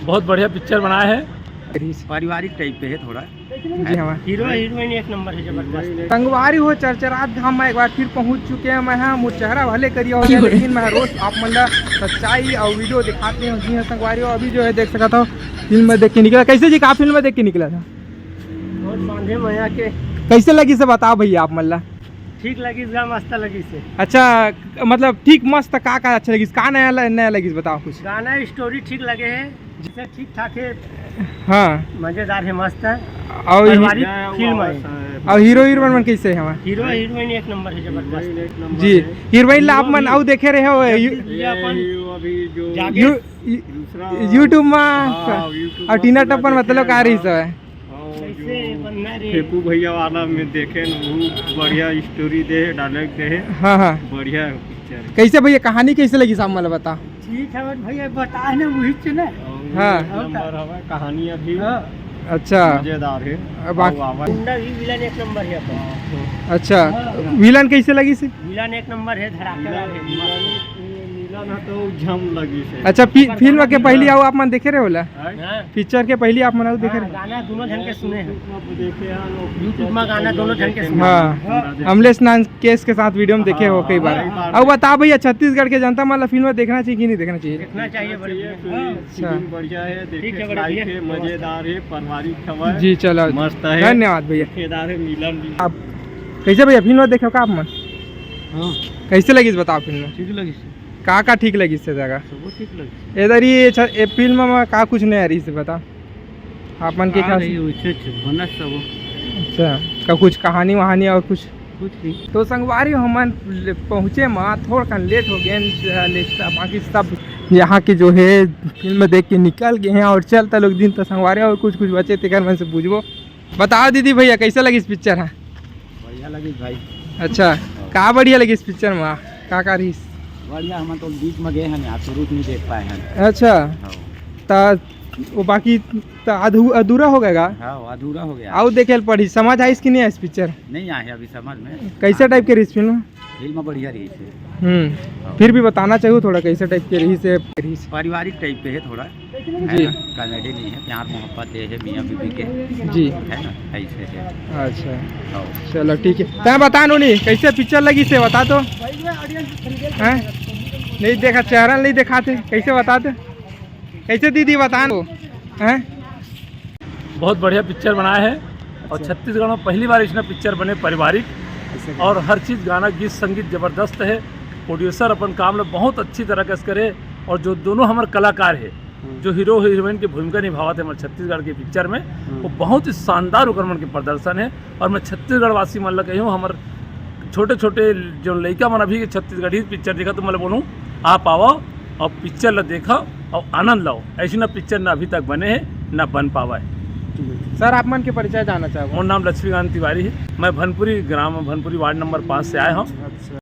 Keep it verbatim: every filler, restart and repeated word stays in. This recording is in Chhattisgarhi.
बहुत बढ़िया पिक्चर बनाए हे। पारिवारिक टाइप के हे थोड़ा। जी हाँ। हीरो हीरोइन एक नंबर हे, जबरदस्त। संगवारी हो, चरचरात धाम में एक बार फिर पहुंच चुके हैं मैं। हाँ, मोर चेहरा भले करिया हो गया, लेकिन मैं रोज आप मन ला सच्चाई अउ वीडियो दिखाते हूँ। जी हाँ संगवारी हो, अभी जो है देख सकत हो, फिल्म में देख के निकला। कैसे जी, का फिल्म में देख के निकला था? बहुत बांधे मया के। कैसे लगिस हे बताओ भैया आप मन ला? ठीक लगिस गा, मस्त लगिस हे। अच्छा, मतलब ठीक मस्त, का का अच्छा लगिस, का नया ल-, नया लगिस बताओ कुछ। गाना स्टोरी ठीक लगे हे, जैसे ठीक ठाक हे। हाँ। मजेदार हे, मस्त हे। अउ पारिवारिक फिल्म हे। अउ हीरो हीरोइन मन कैसे हे हमारे? हीरो हीरोइन एक नंबर हे, जबरदस्त। जी, हीरोइन ला आप मन अउ देखे रहे हो यू-, ये अपन ये अभी जो जाके यू-, यू-, दूसरा YouTube में हाँ, YouTube अउ में टीना पूरा टप्पन देखे मतलब का हैं, रही हाँ। सब है। हाँ, वो कैसे जो बनना रे? फेंकू भैया वाला में देखे न, वो बढ़िया स्टोरी दे, डायलॉग दे। हाँ, हाँ। बढ़िया पिक्चर हे। कैसे भैया, कहानी कैसे लगिस आप मन ला बता? ठीक हे भैया, बताए ना वही च ना। हाँ। एक नंबर हवे कहानी अभी। हाँ। अच्छा। मजेदार हे। अब बाकी आओ, आवा। गुंडा भी विलन एक नंबर हे अपन। अच्छा, हाँ। विलन कैसे लगिस हे? विलन एक नंबर हे, धड़ाकेदार हे। विलन, विलन हे तो जम लगिस हे। अच्छा, पि-, फिल्म के पहली आओ आप मन देखे रहे होला? हाँ। पिक्चर के पहली आप मन अउ देखे हाँ, रहे? गाना दोनों झन के सुने हे। YouTube में गाना दोनों झन के सुने। हाँ, हाँ। अमलेश नागेश के साथ वीडियो में देखे हो कई बार। हाँ, हाँ। अउ बता भैया, छत्तीसगढ़ के जनता मन ला फिल्म देखना चाहिए कि नहीं देखना चाहिए? देखना चाहिए, बढ़िया। अच्छा। फिल्म बढ़िया हे, देखे ठीक हे, बढ़िया। लायक हे, मजेदार हे, पारिवारिक हवय। जी, चलो। मस्त हे। धन्यवाद भैया। मजेदार हे, मिलन भी। आप कैसे भैया, फिल्म देखे हो का आप मन? हाँ। कैसे लगिस बताओ फिल्म? ठीक लगिस। का का ठीक लगिस हे जगह? सबो ठीक लगिस। इधर ये छ-, ये फिल्म में का कुछ नया रहिस हे बता, आप मन के का ख्याल से? नहीं, वैसे छ-, बनत सबो। अच्छा, का कुछ कहानी वहानी अउ कुछ? कुछ नहीं। तो संगवारी हो, हमन ले-, पहुँचे मा थोड़कन लेट हो गए, अ, लेट, बाकी सब यहाँ के जो है फिल्म देख के निकल गए हैं अउ चलत लोग दिन तो संगवारी हो अउ कुछ कुछ बचे तेकर मन से पूछबो। बताओ दीदी भैया, कैसे लगिस पिक्चर हे? बढ़िया लगिस भाई। अच्छा, हाँ। का बढ़िया लगिस पिक्चर में? का का रहिस? बढ़िया, हम तो बीच में गए हैं, यहाँ शुरू नहीं देख पाए हैं। अच्छा। हाँ। त वो बाकी त अधू-, अधूरा हो गया? हाँ, अधूरा हो गया। अउ देखे ल पड़ी, समझ आइस कि नहीं आइस पिक्चर? नहीं आए अभी समझ में। कैसे टाइप के रहिस फिल्म? फिल्म बढ़िया रहिस हे। हम्म। हाँ। फिर भी बताना चाहिए थोड़ा, कैसे टाइप के रहिस हे? पारिवारिक टाइप के हे थोड़ा। जी। है ना? कॉमेडी नहीं है, प्यार मोहब्बत ये है मियाँ बीवी के। जी। है ना? ऐसे है। अच्छा। हाँ। चलो ठीक है। तैं बता नोनी, कैसे पिक्चर लगिस हे बता तो? हैं? नहीं देखा, चेहरा नहीं दिखाते, कैसे बताते? कैसे दीदी बता नो? हैं? बहुत बढ़िया पिक्चर बनाए हे अउ अच्छा। छत्तीसगढ़ में पहली बार अइसना पिक्चर बने पारिवारिक ऐसे अउ हर चीज गाना गीत संगीत जबरदस्त हे। प्रोड्यूसर अपन काम ला बहुत अच्छी तरह कस करे अउ जो दोनों हमर कलाकार हे, हम्म। जो हीरो हीरोइन के भूमिका निभावत हे हमर छत्तीसगढ़ के पिक्चर में, हम्म। वो बहुत ही शानदार ओकर मन के प्रदर्शन हे। अउ मैं छत्तीसगढ़ वासी मन ला कही हूँ, हमर छोटे छोटे जो लइका मन अभी के छत्तीसगढ़ी पिक्चर देखा तो मैं बोलूँ, आप आवव अउ पिक्चर ला देखव अउ आनंद लव। अइसना पिक्चर ना अभी तक बने हे, ना बन पावय। सर, आप मन के परिचय जानना चाहूँ। मोर नाम लक्ष्मीकांत तिवारी हे, मैं भनपुरी ग्राम भनपुरी वार्ड नंबर पाँच से आए हूँ। अच्छा।